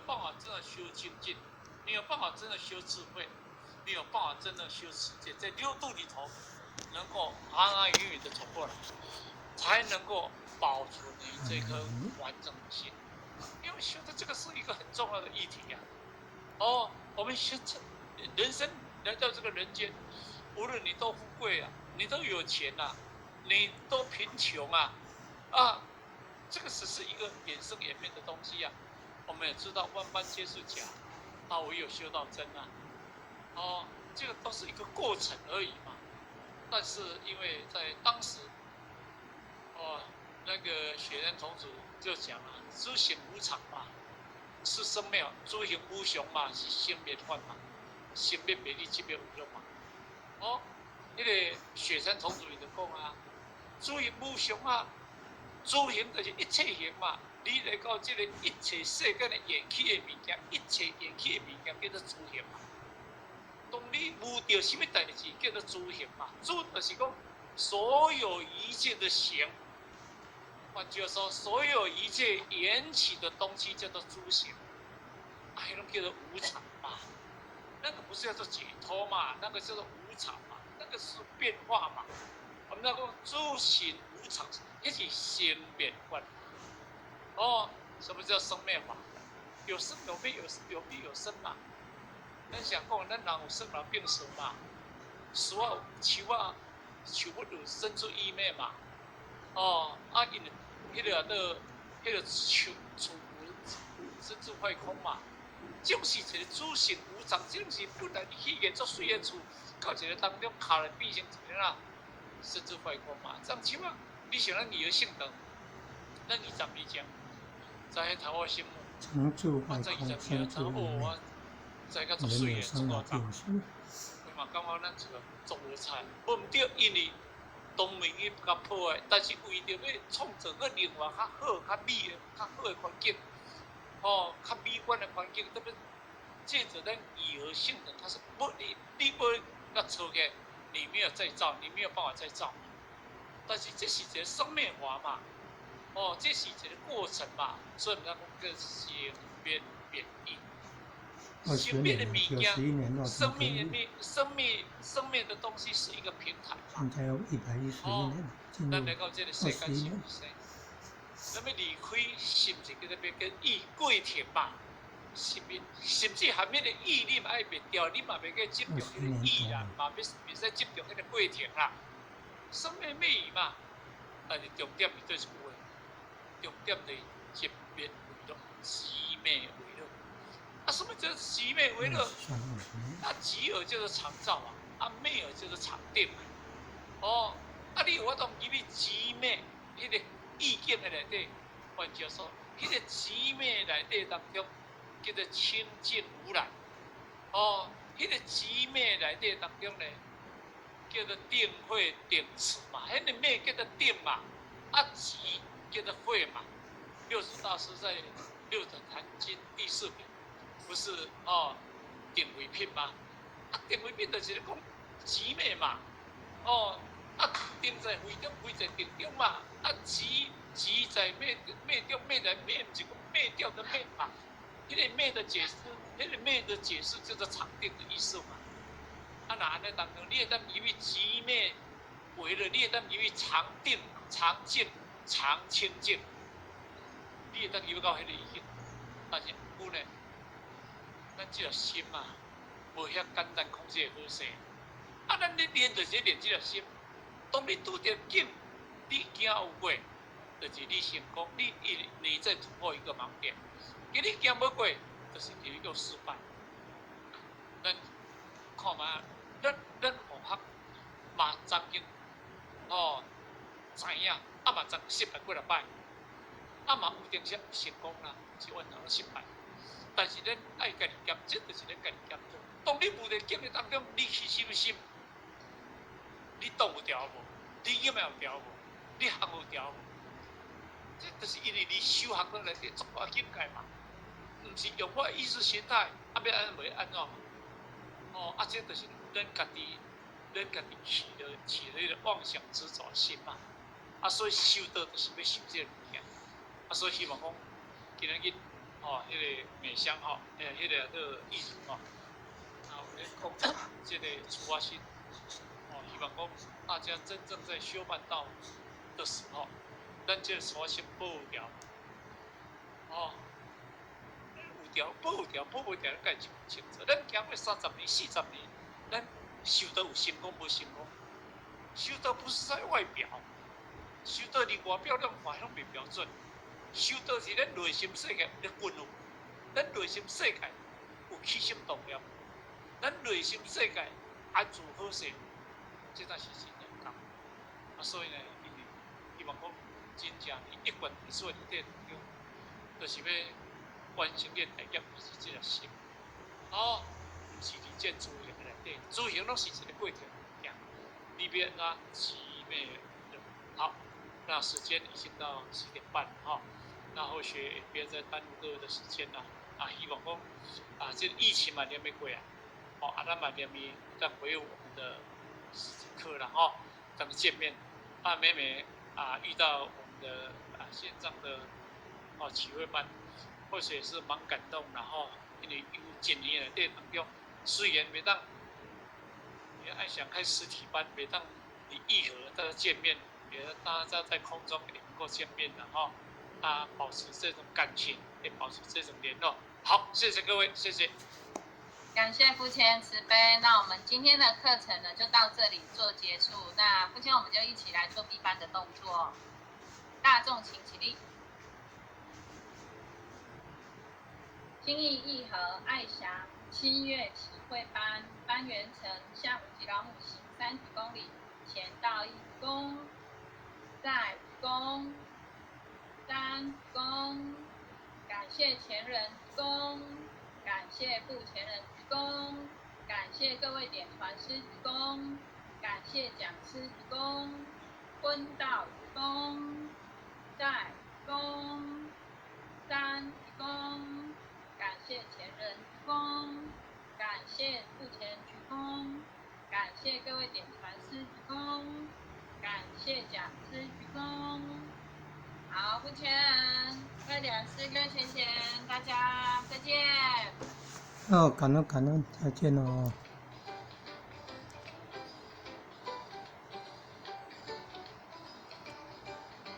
辦法真的修精進，你有辦法真的修智慧，你有辦法真的修持戒，在六度裡頭能夠安安穩穩的走過來，才能夠保存你這顆完整的心。因為修的這個是一個很重要的議題呀。哦，我們修這人生來到這個人間，無論你多富貴啊，你都有錢啊，你多貧窮啊，啊，這個只是一個緣生緣滅的東西啊。我們也知道萬般皆是假，啊，唯有修道真啊。哦，這個都是一個過程而已嘛。但是因為在當時，哦，那個雪山童子就講了，諸行無常嘛，是生滅；諸行無常嘛，是生滅法嘛，生滅滅你這邊有用嘛。哦，那個雪山童子伊就講啊，諸行無常啊，諸行就是一切行嘛。你來到這個一切世間的緣起的物件，一切緣起的物件叫做諸行嘛。當你無著啥物代誌，叫做諸行嘛。諸就是講所有一切的行，換句話說，所有一切緣起的東西叫做諸行，啊，彼攏叫做無常嘛。那個不是叫做解脫嘛？那個叫做無常嘛？那個是變化嘛？我們那個諸行無常，彼是生滅法。哦，什麼叫生滅法？有生有滅，有有滅有生嘛。咱想講，咱人有生老病死嘛？樹仔樹仔樹木有生出異滅嘛？哦，啊，因彼個都彼個樹樹生出壞空嘛。這種是一個諸行無常，這種是本來你起個足媠的厝，到一個當中卡來變成一個啦，生出壞空嘛。這樣起碼你想咱二合聖堂，咱22年前在彼頭我心成住壞空，生住異滅。人有生老病死。我嘛感覺咱這個做無菜，無毋對，因為當明伊較破壞，但是為著欲創造閣另外較好、較美的、較好的環境，吼，較美觀的環境，特別借著咱義和聖堂，它是不你你欲共錯起，你沒有再造，你沒有辦法再造。但是這是一個生滅法嘛，哦，這是一個過程嘛，所以毋知講叫生滅變異。生滅的物件，生滅的滅，生滅生滅的東西是一個平台嘛。現在有111年，進入21年。那麼離開是毋是叫做欲叫意過程嘛？是毋？甚至含彼個意你嘛愛滅掉，你嘛袂去執著彼個意啦，嘛袂袂使執著彼個過程啦。生滅滅異嘛，但是重點是佗一句話，重點就是寂滅為樂，寂滅為樂。啊，什麼叫寂滅為樂？啊，寂爾就是常照啊，啊，滅爾就是常定嘛。哦，啊，你有法度入去寂滅彼個意境的內底，換句話說，彼個寂滅內底當中叫做清淨無染。哦，彼個寂滅內底當中呢，叫做定慧定持嘛，彼個滅叫做定嘛，啊，寂叫做慧嘛。六祖大師在《六祖壇經》第四品，不是哦，定慧品嗎？啊，定慧品就是講寂滅嘛，哦，啊，定在慧中，慧在定中嘛，啊，寂寂在滅滅掉，滅來滅，毋是講滅掉的滅嘛？彼個滅的解釋，彼個滅的解釋叫做常定的意思嘛。啊，若按呢當中，你會當入去寂滅為樂，你會當入去常定、常靜、常清淨，你會當入到彼個意境。但是毋過呢，咱這個心啊，無遐簡單控制好勢。啊，咱咧練就是練這個心。當你拄著境，你行有過，就是你成功，你在突破一個盲點。今你行無過，就是你又失敗。咱看覓，咱佛學嘛曾經哦知影，啊嘛曾失敗幾若擺，啊嘛有當時有成功啦，是完全攏失敗。但是咱愛家己檢，這就是咱家己檢討。當你無佇境的當中，你去修心，你擋有牢無？你業有牢無？你行有牢無？這就是因為你修學落來底足大境界嘛，毋是用我意識形態，啊欲按怎袂按怎嘛？哦，啊，這就是咱家己起了彼個妄想執著心嘛。啊，所以修道就是欲修這個物件。啊，所以希望講今仔日哦，哦，彼个美香吼，彼个叫意如吼，啊，有咧讲這个慈发心，哦，希望講大家真正在修辦道的時候，咱這個慈發心保有哦，有牢保有牢保袂牢，咱家己清楚。咱行過30年、40年，咱修道有成功無成功？修道不是在外表，修道連外表攏看攏袂標準。修道是咱內心世界的軍有，咱內心世界有起心動念，咱內心世界安住好勢，這才是真正講。啊，所以呢，因為希望講真正一貫在做裡底當中，就是欲完成這個大業，就是這個心。哦，毋是佇這諸行內底，諸行攏是一個過程，裡邊啊，起滅的。好，那時間已經到10點半哈，那後續也別再耽誤各位的時間啦。啊，希望講啊，這個疫情嘛連袂過啊，哦，啊，咱嘛連袂再回我們的實體課了哈，咱們見面。啊，每每啊遇到我們的啊線上的哦啟慧班，或許也是蠻感動，然後因為有一年內底當中，雖然袂當，也愛想開實體班，袂當你義和大家見面，也大家在空中也能夠見面，然後啊保持這種感情，也保持這種聯絡。好，謝謝各位，謝謝。感謝父親慈悲。那我們今天的課程呢，就到這裡做結束。那父親，我們就一起來做閉班的動作。大眾請起立。新義義和愛祥7月啟慧班班員成向無極老母行30公里，前到一躬，再五躬，三躬，感謝前人躬，感謝父前人鞠躬，感謝各位點傳師鞠躬，感謝講師鞠躬，昏道鞠躬，再躬，三鞠躬，感謝前人鞠躬，感謝父前鞠躬，感謝各位點傳師鞠躬，感謝講師鞠躬。好，父前，各位點師，各位前賢，大家再見。哦，感恩感恩，再見哦。